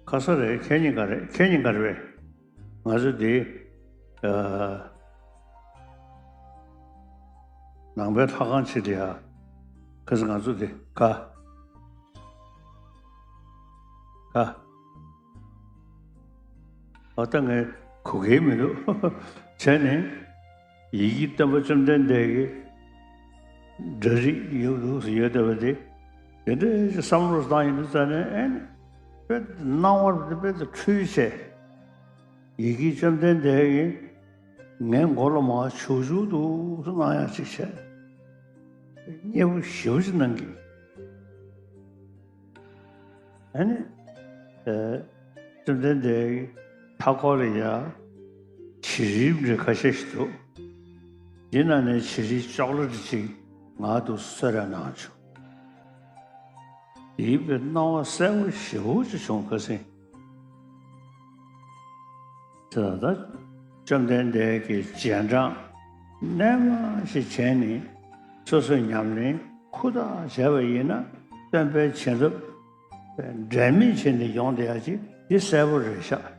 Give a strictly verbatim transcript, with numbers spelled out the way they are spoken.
ཁ་ས་རེད། ཁྱེད་གཉིས་ཀ་རེད། ཁྱེད་གཉིས་ཀ་རེད་པས། ང་ཚོ་འདི་ཨ་ནང་པའི་ལྷ་ཁང་ཅིག་ལ་ཡ། ཁ་ས་ང་ཚོ་འདི་ག་ག་ཨ་ད་ངས་གོ་གི་མི་འདུག་བྱས་ནས་ཡི་གེ་སྟོན་པ་བཅོམ་ལྡན་འདས་ཀྱི་འདྲ་རིས་ཡོད་འདུག་ཟེར་ཡོད་བསྡད་པ་དེ། དེ་འདྲའི་བསམ་བློ་བཏང་ཡོང་དུས་ཙ་ནས། ཨེ་ནི་དཔེ་སྣང་བ་དེ་དཔེ་དེ་འཁྲུལ་བྱས། ཡི་གེ་བཅོམ་ལྡན་འདས་ཀྱིས་ངའི་མགོ་ལ་མར་བྱུག་བྱུག་འདུག་སེ་གནང་ཡག་ཅིག་བྱས། མཉེས་པོ་ཞེ་པོ་ཅིག་གནང་གི། ཨ་ནི་ཨ་བཅོམ་ལྡན་འདས་ཀྱི་མཐའ་འཁོར་ལ་ཡ་བྱི་རིལ་འདྲ་ཁ་ཤས་ཤིག་འདུག་འདི་ནང་ནས་བྱི་རིལ་ཅོག་ལེ་འདྲ་ཅིག་ང་ལ་གསོལ་རས་གནང་བྱུང་། དེའི་དཔེ་སྣང་བ་གསལ་པོ་ཞེ་པོ་ཅིག་བྱུང་། ཁ་སང་དེ་ལ་ད་བཅོམ་ལྡན་འདས་ཀྱི་རྗེས་འབྲང་རྣལ་མ་ཞིག་བྱས་ནས། སོ་སོའི་ཉམས་ལེན་ཧུར་ཐག་བྱས་པ་ཡིན་ན། སྟོན་པའི་བྱིན་རླབས་འབྲལ་མེད་བྱས་ནས་ཡོང་བསྡད་ཡག་ཅིག་འདི་གསལ་པོ་རེད་ཤག